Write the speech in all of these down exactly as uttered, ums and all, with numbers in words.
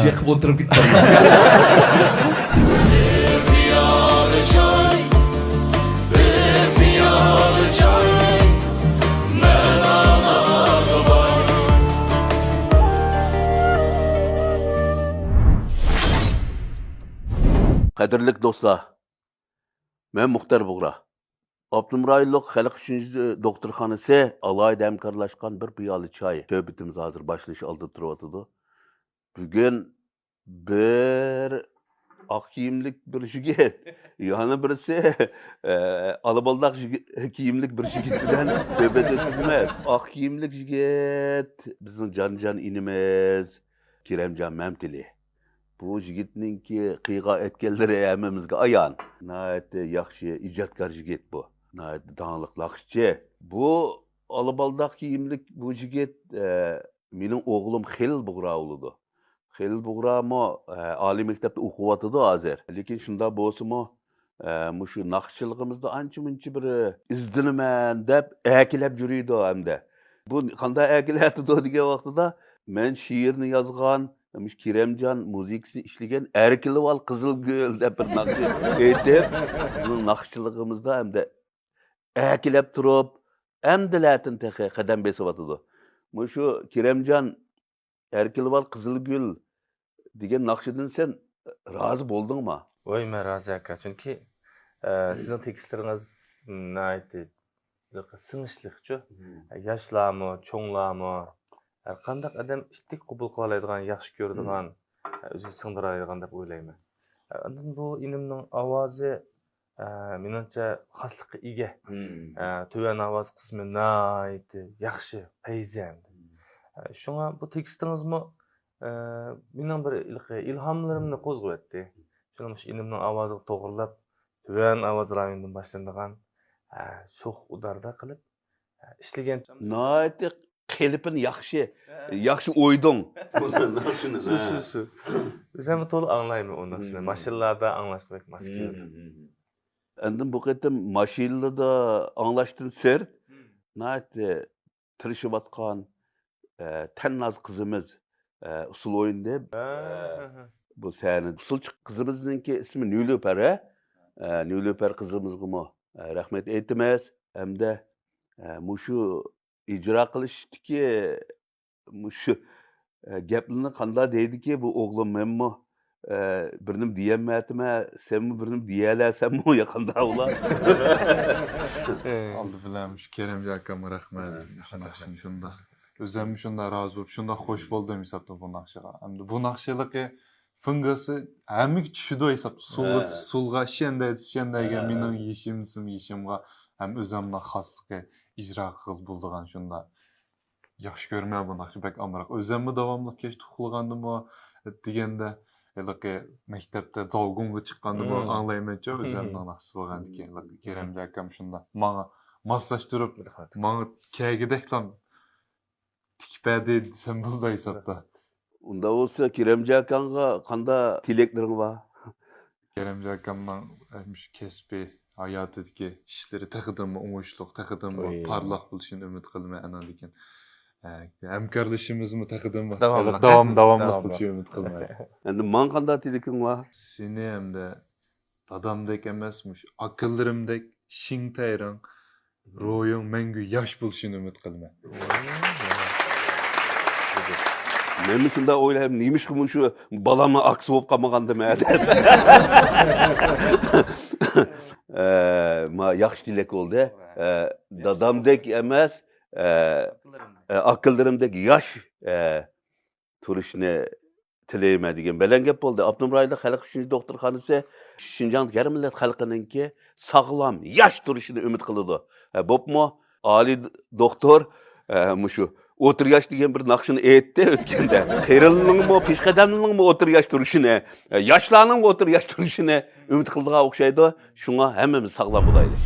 يېقىپ ئولتۇرۇپ كېتىپتۇ. بىر پىيالە چاي، بىر پىيالە چاي، مەن ئاڭلىغان. قەدىرلىك دوستلار، مەن مۇختەر بۇغرا. ئاپتونوم رايونلۇق خەلق ئۈچۈن دوختۇرخانىسى ئالاھىدە ھەمكارلاشقان بىر پىيالە چاي سۆھبىتىمىز ھازىر باشلىنىش ئالدىدا تۇرۇۋاتىدۇ. بۈگۈن بىر ئاق كىيىملىك بىر يىگىت، يەنە بىرسى، ئە، ئالا بالداق يىگىت، كىيىملىك بىر يىگىت بىلەن سۆھبەت ئۆتكۈزىمىز. ئاق كىيىملىك يىگىت بىزنىڭ جانىجان ئىنىمىز كېرەمجان مەمتىلى. بۇ يىگىتنىڭكى قىلغان ئەتكەنلىرى ھەممىمىزگە ئايان. ناھايىتى ياخشى ئىجادكار يىگىت بۇ. ناھايىتى داڭلىق ناخشىچى. بۇ ئالا بالداق كىيىملىك بۇ يىگىت، ئە، مېنىڭ ئوغلۇم خېلىل بۇغرا بولىدۇ. خېلىل بۇغرامۇ، ئە، ئالىي مەكتەپتە ئوقۇۋاتىدۇ ھازىر. لېكىن شۇنداق بولسىمۇ، ئە، مۇشۇ ناخشىچىلىقىمىزدا ئانچە-مۇنچە بىر ئىزدىنىمەن دەپ ئەكىلەپ يۈرىدۇ ھەمدە. بۇ قانداق ئەكىلەتىدۇ دېگەن ۋاقتىدا، مەن شېئىرنى يازغان، مۇشۇ كېرەمجان مۇزىكىسىنى ئىشلىگەن ئەركىلىۋال قىزىلگۈل دەپ بىر ناخشا ئېيتىپ، بىزنىڭ ناخشىچىلىقىمىزدا ھەمدە ئەكىلەپ تۇرۇپ، ئەمدىلەتىن تېخى قەدەم بېسىۋاتىدۇ. مۇشۇ كېرەمجان ئەركىلىۋال قىزىلگۈل دېگەن ناخشىدىن سەن رازى بولدۇڭما؟ ۋاي، مەن رازى ئاكا، چۈنكى، ئە، سىزنىڭ تېكىستلىرىڭىز ناھايىتى سىڭىشلىقچۇ. ياشلارمۇ، چوڭلارمۇ، ھەر قانداق ئادەم ئىتتىك قوبۇل قىلالايدىغان، ياخشى كۆرىدىغان، ئۆزىگە سىڭدۈرالايدىغان دەپ ئويلايمەن. ئاندىن بۇ ئىنىمنىڭ ئاۋازى، ئە، مېنىڭچە خاسلىققا ئىگە. ئە، تۆۋەن ئاۋاز قىسمى ناھايىتى ياخشى، پەيزى ئەمدى. ئە، شۇڭا بۇ تېكىستىڭىزمۇ، ئە، مېنىڭ بىر ھېلىقى ئىلھاملىرىمنى قوزغىۋەتتى. شۇنىڭ ئۈچۈن ئىنىمنىڭ ئاۋازىغا توغرىلاپ، تۆۋەن ئاۋاز رايونىدىن باشلىنىدىغان، ئە، شوخ ئۇداردا قىلىپ، ئە، ئىشلىگەن. ناھايىتى قېلىپىنى ياخشى، ياخشى ئويدۇڭ. شۇ، شۇ، شۇ. ئۆزۈممۇ تولا ئاڭلايمەن ئۇ ناخشىنى. ماشىنىلاردا ئاڭلاشقا بەك ماس كېلىدۇ. ئاندىن بۇ قېتىم ماشىنىلاردا ئاڭلاشتىن سىرت، ناھايىتى تىرىشىۋاتقان، ئە، تەنناز قىزىمىز، ئە، ئۇسسۇل ئوينىدى. بۇ سەھنىدە ئۇسسۇلچى قىزىمىزنىڭكى ئىسمى نىلۇپەر، ھە؟ ئە، نىلۇپەر قىزىمىزغىمۇ، ئە، رەھمەت ئېيتىمىز. ھەمدە، ئە، مۇشۇ ئىجرا قىلىشتىكى مۇشۇ، ئە، گەپلىرىنى قانداق دەيدىكى بۇ ئوغلۇم؟ مەنمۇ، ئە، بىر نېمە دېيەلمەيتىمەن، سەنمۇ بىر نېمە دېيەلەيسەنمۇ يا قانداق ئۇلار؟ ئالدى بىلەن مۇشۇ كېرەمجان ئاكامغا رەھمەت. شۇنداق، شۇنداق. ئۆزۈم شۇنداق رازى بولۇپ، شۇنداق خوش بولدۇم ھېسابتا بۇ ناخشىغا. ئەمدى بۇ ناخشىلىقى فىڭگىسى ھەممىگە چۈشىدۇ ھېسابتا. سۇلغا، سۇلغا شيەندەي، شيەندەيگە مېنىڭ يېشىم دېسەم يېشىمغا ھەم ئۆزۈمنىڭ خاسلىقى ئىجرا قىلغىلى بولىدىغان شۇنداق. ياخشى كۆرىمەن بۇ ناخشا، بەك ئامراق. ئۆزۈممۇ داۋاملىق كەچتە ئۇخلىغاندىمۇ دېگەندە، ھېلىقى مەكتەپتە زاۋگۇڭغا چىققاندىمۇ ئاڭلايمەنچۇ، ئۆزۈمنىڭ ناخشىسى بولغاندىكىن، ھېلىقى كېرەمجان ئاكام شۇنداق ماڭا ماسلاشتۇرۇپ، ماڭا كەگۈدەكلا تىكىپ بەردى دېسەم بولىدۇ ھېسابتا. ئۇنداق بولسا، كېرەمجان ئاكاڭغا قانداق تىلەكلىرىڭ بار؟ كېرەمجان ئاكامنىڭ، ئە، مۇشۇ كەسپىي ھاياتىدىكى ئىشلىرى تېخىدىنمۇ ئوڭۇشلۇق، تېخىدىنمۇ پارلاق بولۇشىنى ئۈمىد قىلىمەن. ئانىڭدىن كېيىن، ئە، ھەمكارلىشىمىزمۇ تېخىدىنمۇ داۋاملىق، داۋام-، داۋاملىق بولۇشىنى ئۈمىد قىلىمەن. ئەمدى ماڭا قانداق تىلىكىڭ بار؟ سېنى ھەمدە دادامدەك ئەمەس، مۇشۇ ئاكىلىرىمدەك شىڭ تەيرەڭ، روھىڭ مەڭگۈ ياش بولۇشىنى ئۈمىد قىلىمەن. مەنمۇ شۇنداق ئويلايمەن، نېمىشقا مۇشۇ بالامنىڭ ئاكىسى بولۇپ قالمىغاندىمەن دەپ. ئە، ما، ياخشى تىلەك بولدى. ئە، دادامدەك ئەمەس، ئە، ئە، ئاكىلىرىمدەك ياش، ئە، تۇرۇشنى تىلەيمەن دېگەن بەلەن گەپ بولدى. ئاپتونوم رايونلۇق خەلق ئۈچۈن دوختۇرخانىسى شىنجاڭدىكى ھەر مىللەت خەلقىنىڭكى ساغلام، ياش تۇرۇشىنى ئۈمىد قىلىدۇ. ھە، بوپمۇ؟ ئالىي دوختۇر، ھە، مۇشۇ ئوتتۇرا ياش دېگەن بىر ناخشىنى ئېيتتى ئۆتكەندە. قېرىلنىڭمۇ، پېشقەدەمنىڭمۇ ئوتتۇرا ياش تۇرۇشىنى، ھە، ياشلارنىڭمۇ ئوتتۇرا ياش تۇرۇشىنى ئۈمىد قىلىدىغان ئوخشايدۇ. شۇڭا ھەممىمىز ساغلام بولايلى.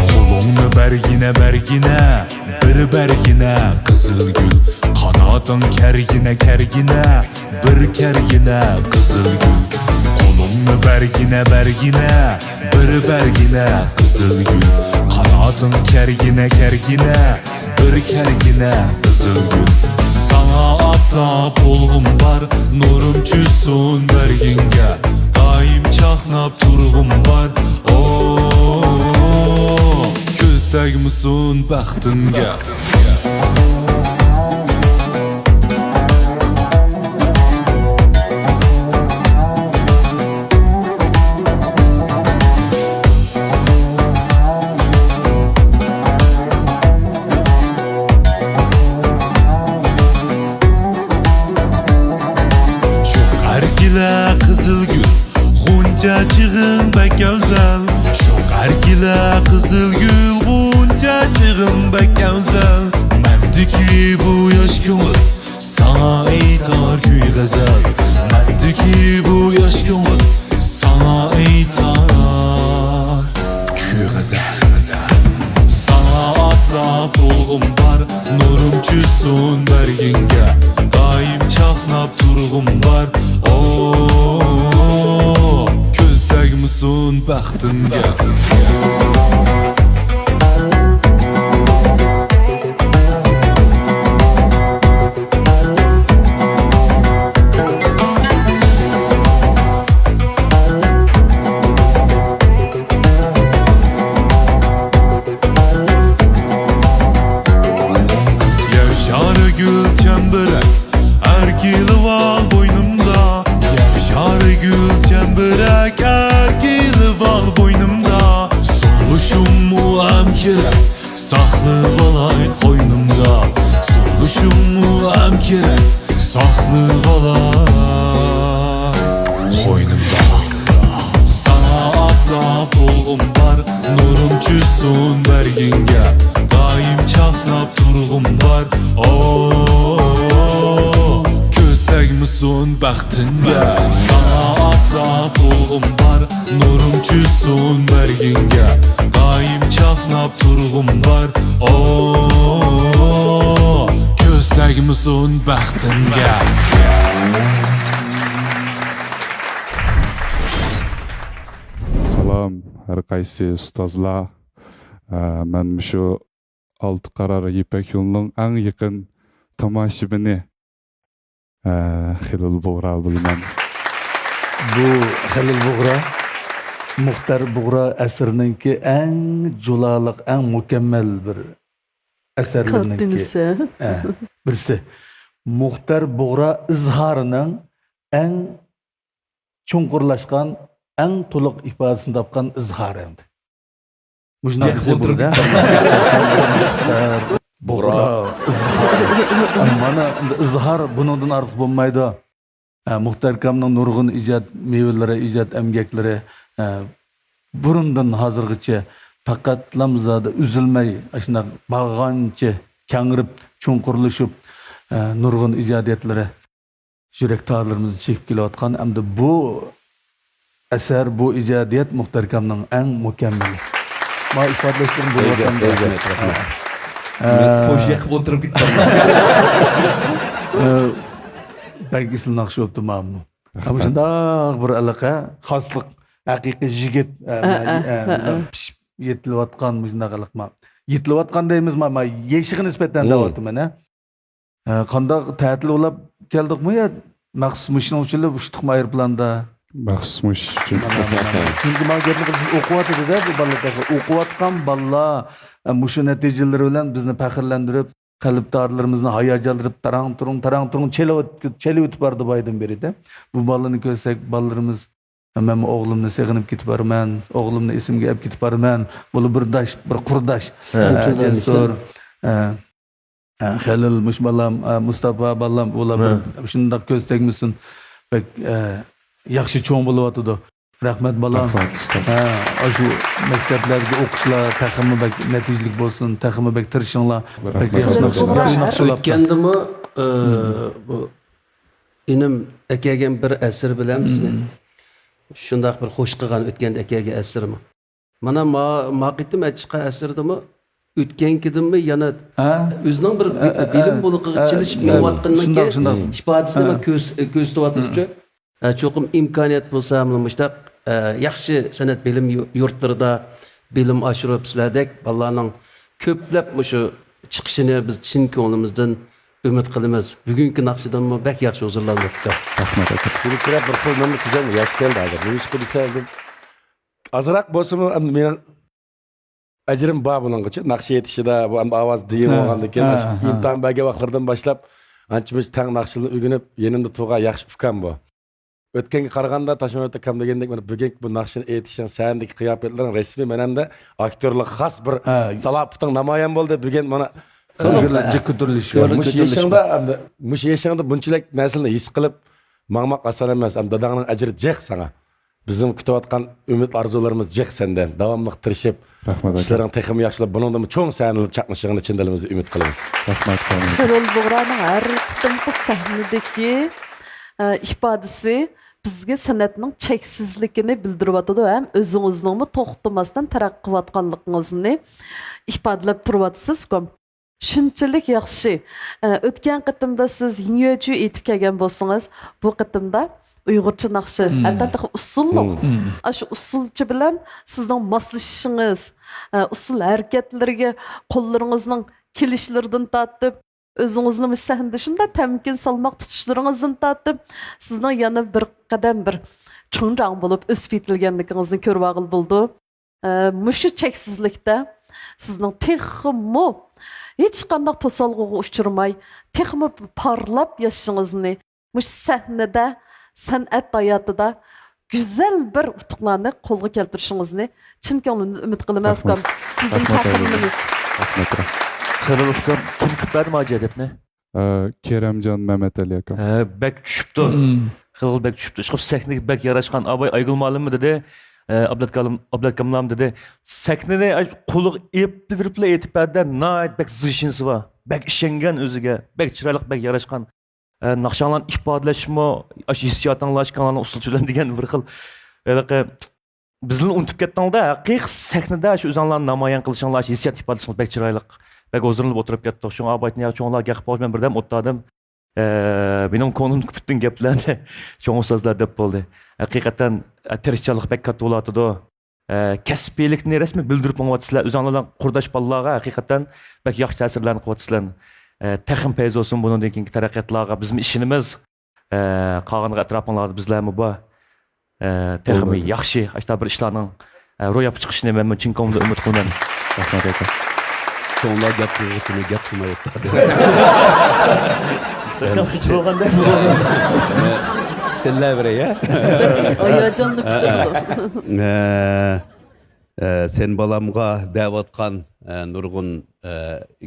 قولۇڭنى بەرگىنە بەرگىنە گىنە، بىر بەرگىنە قىزىل گۈل، قاناتىڭ كەرگىنە، كەرگىنە، بىر كەرگىنە قىزىل گۈل. قولۇڭنى بەرگىنە، بەرگىنە، بىر بەرگىنە قىزىل گۈل، قاناتىڭ كەرگىنە، كەرگىنە، بىر كەرگىنە قىزىل گۈل. ساڭا ئاتا بولغۇم بار، نۇرۇم چۈشسۇن بەرگىڭگە، دائىم چاقناپ تۇرغۇم بار. ئو، كۆز تەگمىسۇن بەختىڭگە. شوق ئەركىلە قىزىل گۈل، غۇنچە چېغىڭ بەك ئەۋزەل. شوق ئەركىلە قىزىل گۈل، غۇنچە چېغىڭ بەك ئەۋزەل. مەندىكى بۇ ياش كۆڭۈل ساڭا ئېيتار كۈي غەزەل، مەندىكى بۇ ياش كۆڭۈل ساڭا ئېيتار كۈي غەزەل. ساڭا ئاتا بولغۇم بار، نۇرۇم چۈشسۇن بەرگىڭگە، دائىم چاقناپ تۇرغۇم بار. ئو، كۆز تەگمىسۇن بەختىڭگە. يەر شارى گۈل چەمبىرەك، ئەركىلىۋال بوينۇمدا. يەر شارى گۈل چەمبىرەك، ئەركىلىۋال بوينۇمدا. سولۇشۇممۇ ھەم كېرەك، ساقلىۋالاي قوينۇمدا. سولۇشۇممۇ ھەم كېرەك، ساقلىۋالاي قوينۇمدا. ساڭا ئاتا بولغۇم بار، نۇرۇم چۈشسۇن بەرگىڭگە، دائىم چاقناپ تۇرغۇم بار. ئو، كۆز تەگمىسۇن بەختىڭگە. ساڭا ئاتا بولغۇم بار، نۇرۇم چۈشسۇن بەرگىڭگە، دائىم چاقناپ تۇرغۇم بار. ئو، كۆز تەگمىسۇن بەختىڭگە. سالام، ھەر قايسى ئۇستازلار. ئە، مەن مۇشۇ ئالتە قارار يىپەك يولىنىڭ ئەڭ يېقىن تاماشىبىنى، ئە، خېلىل بۇغرا بولىمەن. بۇ خېلىل بۇغرا، مۇختەر بۇغرا ئەسىرىنىڭكى ئەڭ جۇلالىق، ئەڭ مۇكەممەل بىر ئەسەرلىرىنىڭكى، كارتىنىسى. ئە، بىرسى. مۇختەر بۇغرا ئىزھارىنىڭ ئەڭ چوڭقۇرلاشقان، ئەڭ تولۇق ئىپادىسىنى تاپقان ئىزھار ئەمدى. مۇشۇنداق دېسە بولىدۇ. بۇغرا، ئىزھار. مانا ئىزھار بۇنىڭدىن ئارتۇق بولمايدۇ. ھە، مۇختەر ئاكامنىڭ نۇرغۇن ئىجاد مېۋىلىرى، ئىجاد ئەمگەكلىرى، ھە، بۇرۇندىن ھازىرغىچە پەقەتلام زادى ئۈزۈلمەي، ئاشۇنداق بارغانچە كەڭرىپ، چوڭقۇرلىشىپ، ھە، نۇرغۇن ئىجادىيەتلىرى يۈرەك تارلىرىمىزنى چېكىپ كېلىۋاتقان، ئەمدى بۇ ئەسەر، بۇ ئىجادىيەت مۇختەر ئاكامنىڭ ئەڭ مۇكەممىلى. ما ئىپادىلەشلىرىم بولۇۋاتامدۇ؟ رەھمەت، رەھمەت. ھە. مەن خوش ياققا ئولتۇرۇپ كېتىپتىمەن. ئە، بەك ئېسىل ناخشا بوپتۇ مانا بۇ. رەھمەت. مۇشۇنداق بىر ئەلقە، خاسلىق، ھەقىقىي يىگىت، ئە، ئە، ئە، ئە، ئە، ئە. پىشىپ يېتىلىۋاتقان مۇشۇنداق ئەلقە. يېتىلىۋاتقان دەيمىز، ما، ما يېشىغا نىسبەتەن دەۋاتىمەن، ھە. ھە، قانداق، تەتىل ئۇلاپ كەلدۇقمۇ يا مەخسۇس مۇشۇنىڭ ئۈچۈنلا ئۇچتۇقمۇ ئايروپىلاندا؟ مەخسۇس مۇشۇ ئۈچۈن. مانا، مانا. چۈنكى مانا گەپنى قىلىش ئوقۇۋاتىدۇ-دە بۇ بالىلار تېخى. ئوقۇۋاتقان بالىلار، ئە، مۇشۇ نەتىجىلىرى بىلەن بىزنى پەخىرلەندۈرۈپ، قەلب تارلىرىمىزنى ھاياجانلىنىپ، تاراڭ تۇرۇڭ، تاراڭ تۇرۇڭ، چېلىۋېتىپ، چېلىۋېتىپ بارىدۇ بايىدىن بېرى-دە. بۇ بالىنى كۆرسەك، بالىلىرىمىز، مەنمۇ ئوغلۇمنى سېغىنىپ كېتىپ بارىمەن، ئوغلۇمنى ئېسىمگە ئېلىپ كېتىپ بارىمەن. بۇلار بىر داش، بىر قۇرداش. ھە. ئە، جەسۇر، ئە، ئە، خېلىل، مۇشۇ بالام، ئە، مۇستاپا بالام، ئۇلار بىر شۇنداق كۆز تەگمىسۇن. بەك، ئە، ياخشى چوڭ بولۇۋاتىدۇ. رەھمەت، بالام. رەھمەت، ئۇستاز. ھە، ئاشۇ مەكتەپلەردىكى ئوقۇشلار تېخىمۇ بەك نەتىجىلىك بولسۇن، تېخىمۇ بەك تىرىشىڭلار. رەھمەت. بەك ياخشى ناخشا، ياخشى ناخشىلاپتۇ. ئۆتكەندىمۇ، ئە، بۇ ئىنىم ئەكەلگەن بىر ئەسىرى بىلەن بىزنى شۇنداق بىر خوش قىلغان، ئۆتكەندە ئەكەلگەن ئەسىرىمۇ. مانا ما، ما قېتىم چىققان ئەسىرىدىمۇ ئۆتكەنكىدىنمۇ يەنە ھە؟ ئۆزىنىڭ بىر ھە، ھە، بىلىم ھە. بولىقىغا ھە، ھە، چېلىشىپ ھە. مېڭىۋاتقاندىن شۇنداق، كېيىن شۇنداق. ئىپادىسىنى ھە. مانا كۆرس-، كۆرسىتىۋاتىدۇچۇ. ھە، چوقۇم ئىمكانىيەت بولسا، مانا مۇشۇنداق، ئە، ياخشى سەنئەت بىلىم يۇ-، يۇرتلىرىدا بىلىم ئاشۇرۇپ، سىلەردەك بالىلارنىڭ كۆپلەپ مۇشۇ چىقىشىنى بىز چىن كۆڭلىمىزدىن ئۈمىد قىلىمىز. بۈگۈنكى ناخشىدىنمۇ بەك ياخشى ھۇزۇرلاندۇرۇپتۇ. رەھمەت، ئاكا. سېنىڭكىرەپ بىر خىل مېنىڭ كۆزۈمگە ياش كەلدى ھازىر. نېمە ئىش قىلدى سەن؟ ئازراق بولسىمۇ، ئەمدى مېنىڭ ئەجرىم بار بۇنىڭغىچە. ناخشا ئېيتىشىدا، بۇ ئەمدى ئاۋاز دىيىڭ ھە، بولغاندىن كېيىن، ھە، ئاشۇ ھە. ئىمتىھان بەرگەن ۋاقىتلىرىدىن باشلاپ، ئانچە-مۇنچە تەڭ ناخشىلارنى ئۆگىنىپ، يېنىمدا تۇرغان ياخشى ئۇكام بۇ. ئۆتكەنگە قارىغاندا، تاشمۇرات ئاكام دېگەندەك، مانا بۈگۈنكى بۇ ناخشىنى ئېيتىشىڭ، سەھنىدىكى قىياپەتلىرىڭ، رەسمىي مەنەمدە ئاكتيورلۇققا خاس بىر ھە. سالاپىتىڭ نامايان بولدى. بۈگۈن مانا جىككە تۈرلۈشۈش. مۇشۇ يېشىڭدا، ئەمدى مۇشۇ يېشىڭدا بۇنچىلىك نەرسىلەرنى ھېس قىلىپ ماڭماق ئاسان ئەمەس. ئەمدى داداڭنىڭ ئەجرى جىق ساڭا. بىزنىڭ كۈتۈۋاتقان ئۈمىد ئارزۇلىرىمىز جىق سەندىن. داۋاملىق تىرىشىپ، رەھمەت، ئاكا. ئىشلىرىڭ تېخىمۇ ياخشىلاپ، بۇنىڭدىنمۇ چوڭ سەھنىلەردە چاقنىشىڭنى چىن دىلىمىزدىن ئۈمىد قىلىمىز. رەھمەت، ئاكا. خېرىل بۇغرانىڭ ھەر قېتىمقى سەھنىدىكى، ئە، ئىپادىسى بىزگە سەنئەتنىڭ چەكسىزلىكىنى بىلدۈرۈۋاتىدۇ ھەم ئۆزىڭىزنىڭمۇ توختىماستىن تەرەققىي قىلىۋاتقانلىقىڭىزنى ئىپادىلەپ تۇرۇۋاتىسىز، ئۇكام. شۇنچىلىك ياخشى. ئە، ئۆتكەن قېتىمدا سىز يىڭيۆجۈ ئېيتىپ كەلگەن بولسىڭىز، بۇ قېتىمدا ئۇيغۇرچە ناخشا، مم. ھەتتا تېخى ئۇسسۇللۇق. مم. ئاشۇ ئۇسسۇلچە بىلەن سىزنىڭ ماسلىشىشىڭىز، ئە، ئۇسسۇل ھەرىكەتلىرىگە قوللىرىڭىزنىڭ كېلىشلىرىدىن تارتىپ، ئۆزىڭىزنى مۇشۇ سەھنىدە شۇنداق تەمكىن سالماق تۇتۇشلىرىڭىزدىن تارتىپ، سىزنىڭ يەنە بىر قەدەم بىر چوڭجاڭ بولۇپ ئۆسۈپ يېتىلگەنلىكىڭىزنى كۆرۈۋالغىلى بولىدۇ. ئە، مۇشۇ چەكسىزلىكتە سىزنىڭ تېخىمۇ ھېچقانداق توسالغۇغا ئۇچرىماي، تېخىمۇ پارلاپ ياشىشىڭىزنى، مۇشۇ سەھنىدە، سەنئەت ھاياتىدا گۈزەل بىر ئۇتۇقلارنى قولغا كەلتۈرۈشىڭىزنى چىن كۆڭلۈمدىن ئۈمىد قىلىمەن، رەھمەت. ئۇكام. سىزدىن رەھمەت، پەخىرلىنىمىز. رەھمەت، رەھمەت. خېرىل ئۇكام، كىم قىلىپ بەردى مۇ ھاجەتنى؟ ئە، كېرەمجان مەمەتئەلى ئاكام. ھە، بەك چۈشۈپتۇ. مم. خېلى بەك چۈشۈپتۇ. ئىشقىلىپ سەھنىگە بەك ياراشقان. ئاباي، ئايگۈل مۇئەللىممۇ دېدى. ئە، ئابلەت كالىم-، ئابلەت كاملام دېدى. سەھنىنى ئاش-، قولىغا ئېلىپ بېرىپلا ئېيتىپ بەردى. ناھايىتى بەك زىشىنسى بار. بەك ئىشەنگەن ئۆزىگە. بەك چىرايلىق، بەك ياراشقان. ئە، ناخشاڭلارنى ئىپادىلەشمۇ، ئاشۇ ھېسسىياتىڭلار ئىككىڭلارنىڭ ئۇسسۇلچى بىلەن دېگەن بىر خىل، ھېلىقى، بىزنى ئۇنتۇپ كەتتىڭلار-دە، ھەقىقىي سەھنىدە شۇ ئۆزۈڭلارنى نامايان قىلىشىڭلار، شۇ ھېسسىيات ئىپادىلىشىڭلار بەك چىرايلىق، بەك ھۇزۇرلىنىپ ئولتۇرۇپ كەتتۇق. شۇڭا ئابايتىن يا چوڭلار گەپ قىلىپ، مەن بىردەم ئولتۇردۇم. ئە، مېنىڭ كۆڭلۈمدىكى پۈتۈن گەپلەرنى چوڭ ئۇستازلار دەپ بولدى. ھەقىقەتەن، ئە، تىرىشچانلىق بەك كاتتا بولۇۋاتىدۇ. ئە، كەسپىيلىكنى رەسمىي بىلدۈرۈپ مېڭىۋاتىسىلەر. ئۆزۈڭلار بىلەن قۇرداش بالىلارغا ھەقىقەتەن بەك ياخشى تەسىرلەرنى قىلىۋاتىسىلەر. ئە، تېخىمۇ پەيز بولسۇن بۇنىڭدىن كېيىنكى تەرەققىياتلارغا بىزمۇ ئىشىنىمىز. ئە، قالغانغا ئەتراپىڭلاردا بىزلەرمۇ بار. ئە، تېخىمۇ بولدى. ياخشى، ئاشۇنداق بىر ئىشلارنىڭ، ئە، روياپقا چىقىشىنى مەنمۇ چىن كۆڭلۈمدىن ئۈمىد قىلىمەن. رەھمەت، ئاكا. چوڭلار گەپ قىلغۇچىمۇ گەپ قىلمايۋاتىدۇ. بەكرەم خىجىل بولغاندەك بولدى. سىلەر بىر يا. ھاياجانلىنىپ كېتىدۇ. ئە، ئە، سەن بالامغا دەۋاتقان، ئە، نۇرغۇن، ئە،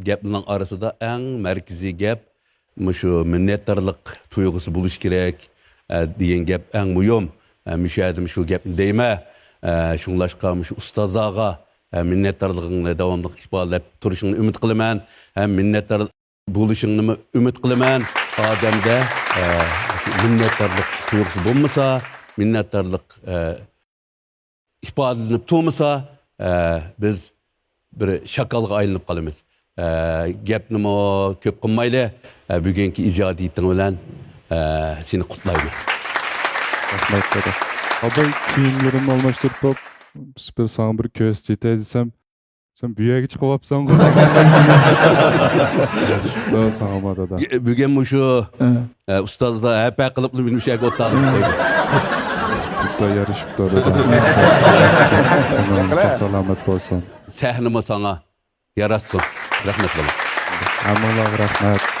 گەپنىڭ ئارىسىدا ئەڭ مەركىزىي گەپ مۇشۇ مىننەتدارلىق تۇيغۇسى بولۇش كېرەك، ئە، دېگەن گەپ ئەڭ مۇھىم. ئە، مۇشۇ يەردە مۇشۇ گەپنى دەيمەن. ئە، شۇڭلاشقا مۇشۇ ئۇستازلارغا، ئە، مىننەتدارلىقىڭنى داۋاملىق ئىپادىلەپ تۇرۇشۇڭنى ئۈمىد قىلىمەن. ھەم مىننەتدار بولۇشۇڭنىمۇ ئۈمىد قىلىمەن. ئادەمدە، ئە، مۇشۇ مىننەتدارلىق تۇيغۇسى بولمىسا، مىننەتدارلىق، ئە، ئىپادىلىنىپ تۇرمىسا، ئە، بىز بىر شاكالغا ئايلىنىپ قالىمىز. ئە، گەپنىمۇ كۆپ قىلمايلى. ئە، بۈگۈنكى ئىجادىيىتىڭ بىلەن، ئە، سېنى قۇتلايمەن. رەھمەت، دادا. ئاباي، كىيىملىرىمنى ئالماشتۇرۇپ، ساڭا بىر كۆرسىتەي دېسەم، سەن بۇ يەرگە چىقىۋاپسەنغۇ. يارىشىپتۇ ساڭىمۇ، دادا. بۈگۈن مۇشۇ، ھە. ئە، ئۇستازلار ھەپە قىلىپلا مېنى مۇشۇ يەرگە ئولتۇرغۇزۇپ قويدى. بۇپتا يارىشىپتۇ، دادا. تېنىڭ ساق سالامەت بولسۇن. سەھنىمۇ ساڭا ياراشسۇن. رەھمەت، بالام. ھەممىڭلارغا رەھمەت.